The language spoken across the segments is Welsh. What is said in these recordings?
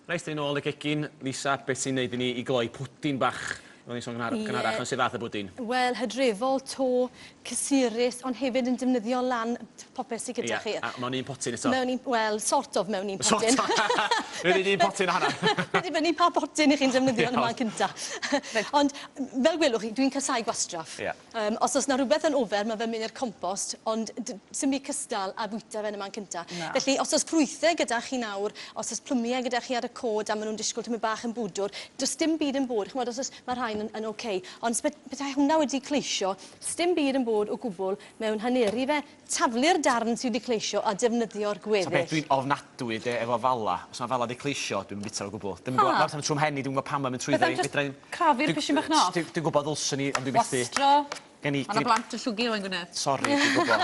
Reit, 'dan ni nôl y gegin. Lisa, beth ti'n neud i ni i gloi pwdin bach? Fel o'n i'n sôn gynharach, ond sut fath o bwdin? Wel, hydrefol, to, cysurus, ond hefyd yn defnyddio lan popeth sy gyda chi. Ie, a mewn un potyn eto? Mewn un, wel, sort of mewn un potyn. Sort of! Mae'n un potyn a hanner. Mae'n dibynnu pa potyn 'ych chi'n defnyddio yn y man cynta. Ond fel gwelwch chi, dwi'n casau gwastraff. Ie. Os o's 'na rwbeth yn ofer, ma' fe'n mynd i'r compost, ond sim byd cystal â bwyta fe yn y man cynta. Na. Felly, os o's ffrwythe gyda chi nawr, os o's plymie gyda chi ar y côd a ma' nw'n disgwl tymed bach yn bwdwr, do's dim byd yn bod, ch'mod, os o's, ma' rhain yn oce. Ond petai hwnna wedi cleisio, sdim byd yn bod o gwbwl mewn haneru fe, taflu'r darn sy wedi cleisio a defnyddio'r Ta gweddill. beth, dwi'n ofnadwy de efo fala. Os ma' fala 'di cleisio, dwi'm yn bita fo o gwbwl. Dwi'm yn gwbo, ma'n trw'm mhen i, dwi'm yn gwbo pam ma'n mynd trwyddo i. Beth am jyst Fedra i'm... crafu'r pishyn bach 'na off? Dwi'n gwbod ddylswn i, ond dwi methu. Wastro. Gen i... Ma' 'na blant yn llwgu Owain Gwynedd. Sori, dwi'n gwbo.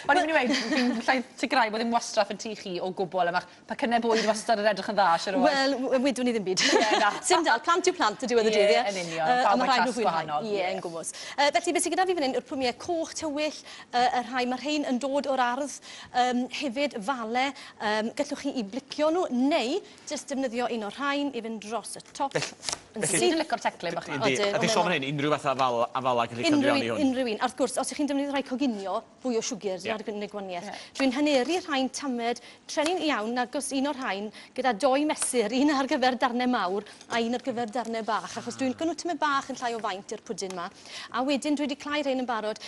O'n i'n myn' i weud, fi'n allai sicrhau bod ddim wastraff yn tŷ chi o gwbwl a ma'ch pecynne bwyd wastad yn edrych yn dda, siŵr o fod. Wel, wedwn i ddim byd. Ie, na. Sim dal, plant yw plant y diwedd y dydd, ie? Ie, yn union. A Pawb ma' â'u rhaid nhw tasg fwynhau. gwahanol. Ie, yn gwmws. Felly, beth sydd gyda fi fan hyn yw'r plwmiau coch tywyll, y rhai, mae rhein yn dod o'r ardd, hefyd fale, gallwch chi i blicio nhw, neu jyst defnyddio un o'r rhain i fynd dros y top. Yn syth. Dwi'n lico'r teclyn bach 'na. Yndi, a 'di sôn fan hyn, unrhyw fath o afal, afalau gallu cymryd fewn i hwn? Unrhyw un. A wrth gwrs, os ych chi'n defnyddio rhai coginio, fwy o siwgr, dyna'r unig gwahaniaeth. Dwi'n haneru rhain tamed, trueni'n iawn, nagos un o'r rhain, gyda dou mesur, un ar gyfer darnau mawr a un ar gyfer darnau bach, achos dwi'n lico nhw tamed bach yn llai o faint i'r pwdin 'ma. A wedyn dwi wedi clau rhein yn barod.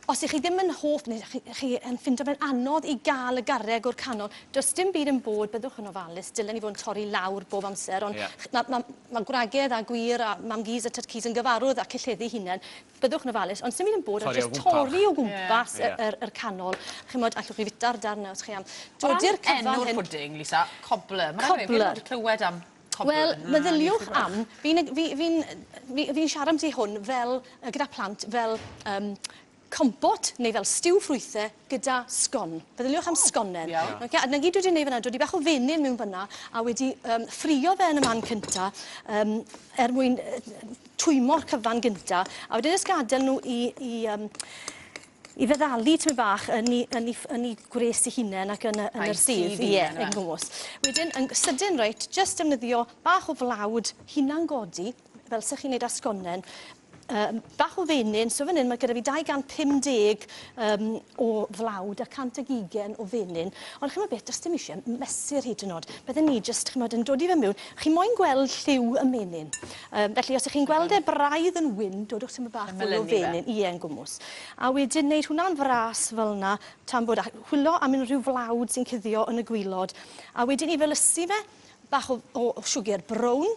Os ych chi ddim yn hoff, neu chi yn ffindo fe'n anodd i gael y garreg o'r canol, does dim byd yn bod, byddwch yn ofalus, dylen ni fod yn torri lawr bob amser, ond ma gwragedd a gwŷr a mam-gus a tad-cus yn gyfarwydd â celleddu hunain, byddwch yn ofalus, ond sim byd yn bod ar jyst torri o gwmpas yr canol. Chimod, allwch chi fita'r darn 'na os chi am. Dodi'r cyfan hyn... Enw'r pwding, Lisa, cobbler. Ma' raid fi weud, fi erioed 'di clywed am cobbler. Wel, meddyliwch am, fi'n fi, fi, fi, fi siarad am hwn fel, gyda plant, fel compot neu fel stew ffrwythau gyda sgon. Meddyliwch am sgonen. Okay? A 'na gyd dwi wedi gwneud fyna, dod i bach o fenyn mewn fyna a wedi ffrio fe yn y man cynta er mwyn twymo'r cyfan gynta. A wedyn jyst gadael nhw i feddalu tymed bach yn 'u gwres eu hunain ac yn yr sudd. Ie, yn gwmws. Wedyn, yn sydyn reit, jyst defnyddio bach o flawd hunan godi, fel sech chi'n neud â sgonen, bach o fenyn, so fan hyn mae gyda fi 250 o flawd a 120 o fenyn. Ond chimod beth, does dim eisiau mesur hyd yn oed. Bydden ni jyst, chimod, yn dod i fe mewn. Chi moyn gweld lliw y menyn. Felly, os ych chi'n gweld e braidd yn wyn, dodwch tymed bach fwy o fenyn. Ie, yn gwmws. A wedyn wneud hwnna'n fras fel yna, tan bod a chwilio am unrhyw flawd sy'n cuddio yn y gwilod. A wedyn i felysu fe, bach o siwgr brown.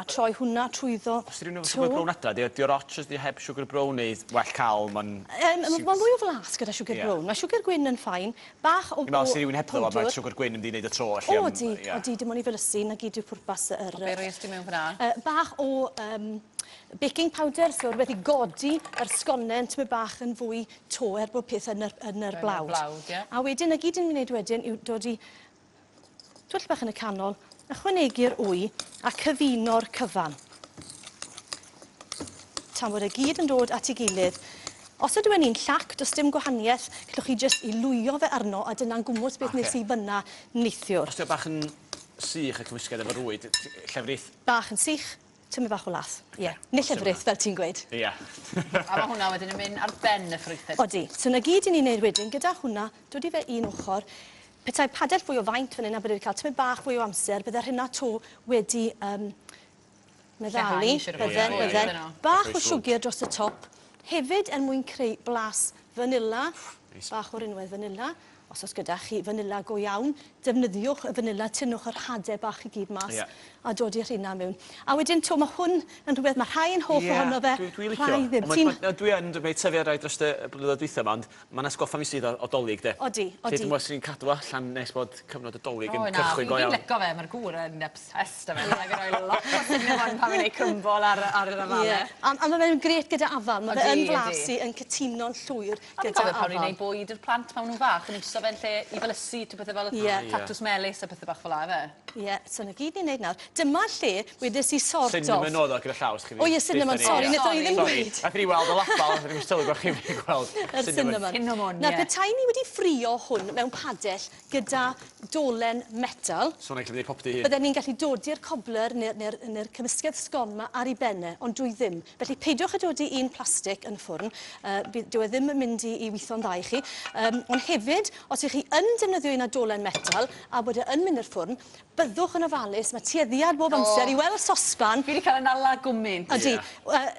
A troi hwnna trwyddo. Os 'di rhywun efo siwgr brown adra, 'di o'r ots os 'di heb siwgr brown neu well cael, ma'n... Mae'n fwy o flas gyda siwgr brown. Mae siwgr gwyn yn fine. Bach o Dwi'n meddwl, os 'di rhywun hebddo fo, mae siwgr gwyn yn mynd i wneud y tro. O, di, o di, dim ond i felysu, 'na gyd yw pwrpas yr... O, be roes di mewn fyna? Bach o baking powder, so rhywbeth i godi yr sgonen tymed bach yn fwy to er bod peth yn yr blawd. A wedyn, 'na gyd ni'n gwneud wedyn yw dod i twll bach yn y canol, ychwanegu'r wy a cyfuno'r cyfan. Tan bod e gyd yn dod at ei gilydd. Os ydw i'n llac, does dim gwahaniaeth, gallwch chi jyst i lwyo fe arno a dyna'n gwmws beth nes i fyna neithiwr. Os ydw bach yn sych y cymysgedd efo rwyd, llefrith? Bach yn sych, tymed bach o lath. Ie, neu llefrith, fel ti'n gweud. Ie. A mae hwnna wedyn yn mynd ar ben y ffrwythau. Odi. So 'na gyd i ni'n neud wedyn, gyda hwnna, dod i fe un ochr. Petai padell fwy o faint fan hyn a bod wedi cael tymed bach fwy o amser, bydde'r hynna to wedi meddalu. Bydden, bydden. Bach o siwgr dros y top. Hefyd, er mwyn creu blas vanilla, bach o rinwedd vanilla. Os oes gyda chi vanilla go iawn, defnyddiwch y vanilla, tynnwch yr hadau bach i gyd mas a dod i'r rheina mewn. A wedyn, to, mae hwn yn rhywbeth, mae rhai yn hoff ohono fe, rhai ddim. Dwi yn, dwi'n tyfu ar rai dros y blynyddoedd dwytha yma, ond mae'n atgoffa fi sydd o Dolig, de. Odi, odi. Lle dwi'n meddwl sy'n cadw allan nes bod cyfnod y Dolig yn cychwyn go iawn. Fi'n lico fe, mae'r gŵr yn obsessed â fe. Mae'n rhoi lot o cinnamon pan fi'n neud crumble ar yr afalau. Ie, a mae fe'n grêt gyda afal. Mae fe yn flasu, yn cytuno'n llwyr gyda afal. A fi'n cofio pan o'n i'n neud bwyd i'r plant pan o'n nhw'n fach, yn iwso fe'n lle i felysu, ti'n pethau fel Tatws melys a pethe bach fel 'a yfe? Ie, so 'na gyd ni'n neud nawr. Dyma lle wedes i sort of. Cinnamon o'dd o gyda llaw os chi O ie, cinnamon, sori, nethon ni ddim gweud. Nathon ni weld y labal, nathon ni'm sylwi bo' chi wedi gweld Yr cinnamon. Cinnamon, Nawr, ie. petai ni wedi ffrio hwn mewn padell gyda dolen metal, So hwnna'n gallu mynd i'r popty hun. bydden ni'n gallu dodi'r cobbler neu'r neu neu cymysgedd sgon 'ma ar ei ben e, ond dwi ddim. Felly peidiwch â dodi un plastig yn y ffwrn, dyw e ddim yn mynd i weithio'n dda i chi. Ond hefyd, os ych chi yn defnyddio un â dolen metal a bod e yn mynd i'r ffwrn, byddwch yn ofalus, mae tueddiad bob amser i weld sosban. Fi wedi cael yn ala gwmynt. Ydy.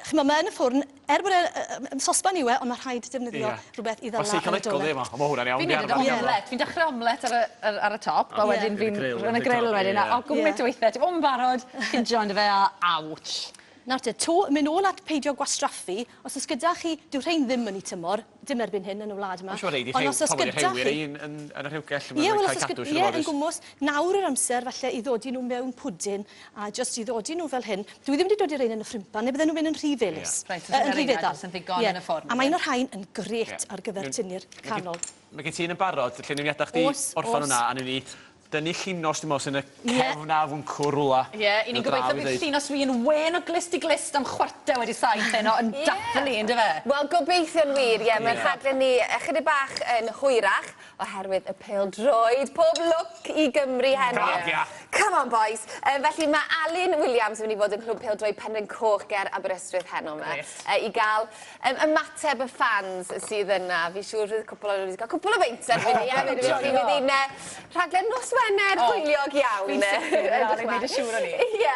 Chimod, mae yn y ffwrn, er bod e sosban yw e, ond mae rhaid defnyddio rhywbeth i ddala yn y dolen. Mae'n seicolegol, ddim, ond mae hwnna'n iawn. Fi'n neud yn omlet. Fi'n dechrau omlet ar y top, a wedyn fi'n yn y grill wedyn. A gwmynt o weithiau, ti'n bod yn barod, ti'n joined fe a ouch. Nawr te, to, mynd nôl at peidio gwastraffu, os oes gyda chi, dyw rhain ddim yn eu tymor, dim erbyn hyn yn y wlad yma. Mae'n siŵr rhaid i pobl i rhewi rhain yn y rhewgell, mae'n cael cadw, siŵr o fod. Ie, yn gwmws, nawr yr amser falle i ddodi nhw mewn pwdin, a jyst i ddodi nhw fel hyn. Dwi ddim wedi dodi rhain yn y ffrimpan, neu bydden nhw'n mynd yn rhy felys. Reit, so yn rhy feddal. Yn ddigon yn y ffordd. A mae un o'r rhain yn grêt ar gyfer tynnu'r canol. Mae gen ti un yn barod, lle ni'n adael chdi orffan hwnna, a ni'n ni dynnu llinos, dwi'n meddwl, sy'n y cefn a fwncw rwla. Ie, i ni'n gobeithio bydd llinos fi yn wen o glust i glust am 7:15 heno yn dathlu, yndyfe? Wel, gobeithio'n wir, ie. Mae'r rhaglen ni ychydig bach yn hwyrach oherwydd y pêl-droed. Pob lwc i Gymru heno. Come on, boys. Felly mae Alun Williams yn mynd i fod yn clwb pêl-droed Penrhyn Coch ger Aberystwyth heno yma. I gael ymateb y fans sydd yna. Fi siŵr fydd cwpl o'n nhw wedi cael cwpl o feints erbyn ni hefyd. Felly fydd hi'n rhaglen nos Wener hwyliog iawn. Fi'n sicr, Alun, wneud y siŵr o'n i. Ie,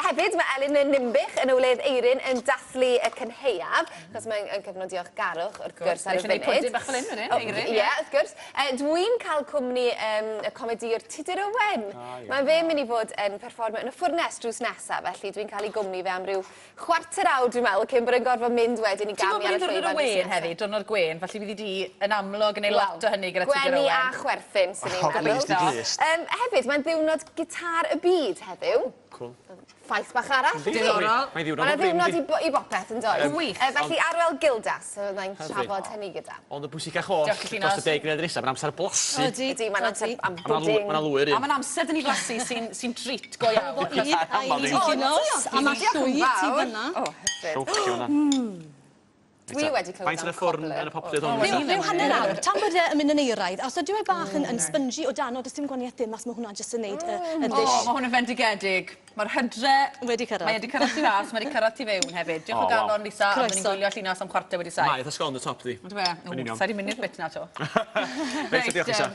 hefyd mae Elin yn Ninbych yn y wledd Eirin yn dathlu y cynhaeaf, achos mae'n cyfnod diolchgarwch wrth gwrs ar y funud. Pwdin bach fel hyn wedyn, Eirin. Ie, wrth gwrs. Dwi'n cael cwmni y comediwr Tudur Owen. Mae fe'n mynd i fod yn perfformio yn y ffwrnes drws nesaf, felly dwi'n cael ei gwmni fe am ryw chwarter awr, dwi'n meddwl, cyn bod yn gorfod mynd wedyn i gamu ar y llwyfan. Ti'n gwybod bod hi'n diwrnod y wên heddi, diwrnod gwên, felly fydd hi di yn amlwg yn ei lot o hynny gyda Tudur Owen. Gwenu a chwerthin, sy'n ni'n meddwl. Hefyd, mae'n ddiwrnod gitar y byd heddiw. Cool. Ffaith bach arall. Diddorol. Mae'n ddiwrnod Mae'n ddiwrnod i bopeth yn does. Wych. Felly Arwel Gildas, fyddai'n trafod hynny gyda. Ond y bwysicach oll, dros y 10 munud nesaf, mae'n amser blasu. Ydy, Ydy, mae'n amser am bwdin. Mae'n lwyr un. A mae'n amser dyn ni blasu sy'n treat go iawn. O, un, a un i Llinos, a mae llwy ti fyna. O, hyfryd. Llwcio hwnna. Dwi wedi clywed Faint yn y ffwrn yn y popty oedd hwn? Rhyw hanner awr, tan bod e yn mynd yn euraidd. Os ydyw e bach yn spongy o dan, does dim gwaniaeth dim, as mae hwnna jyst yn neud y dish. O, mae hwn yn fendigedig. Mae'r hydre... Wedi cyrraedd. Mae wedi cyrraedd tu fas, mae wedi cyrraedd tu fewn hefyd. Diolch o galon, Lisa, a byddwn ni'n gwylio Llinos am 7:15. Mae, eitha sgon y top, di. Yndyfe? Sa i 'di mynd i'r bit 'na 'to. Reit, diolch, Lisa.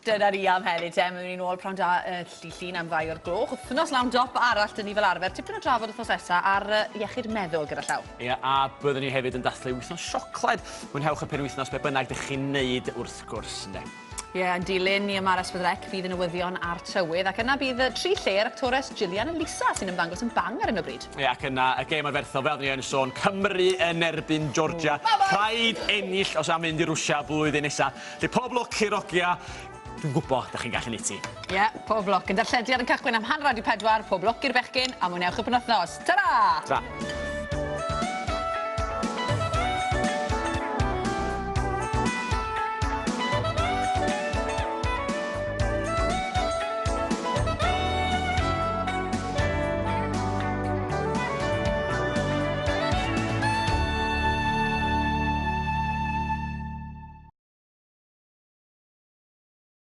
Dyna ni am heddi te, mae'n ni'n ôl prawn da dydd Llun am 2 o'r gloch. Wythnos lawn dop arall dyn ni fel arfer. Tipyn o drafod wythnos nesa ar iechyd meddwl gyda llaw. Ie, a byddwn ni hefyd yn dathlu wythnos siocled. Mwynhewch y penwythnos be bynnag dych chi'n neud wrth gwrs, ynde. Ie, yeah, yn dilyn ni yma ar S4C fydd y newyddion a'r tywydd, ac yna bydd y tri lle yr actores Gillian a Lisa sy'n ymddangos yn bang ar hyn o bryd. Ie, ac yna y gêm arferthol, fel ni yn sôn, Cymru yn erbyn Georgia. Rhaid ennill os am fynd i Rwsia blwyddyn nesaf. Felly pob lwc i'r hogia. Dwi'n gwybod, da chi'n gallu neud ti. Ie, yeah, pob lwc. Yn darllediad yn cychwyn am 3:30, pob lwc i'r bechgyn, a mwynhewch y penwythnos. Ta-ra! Ta!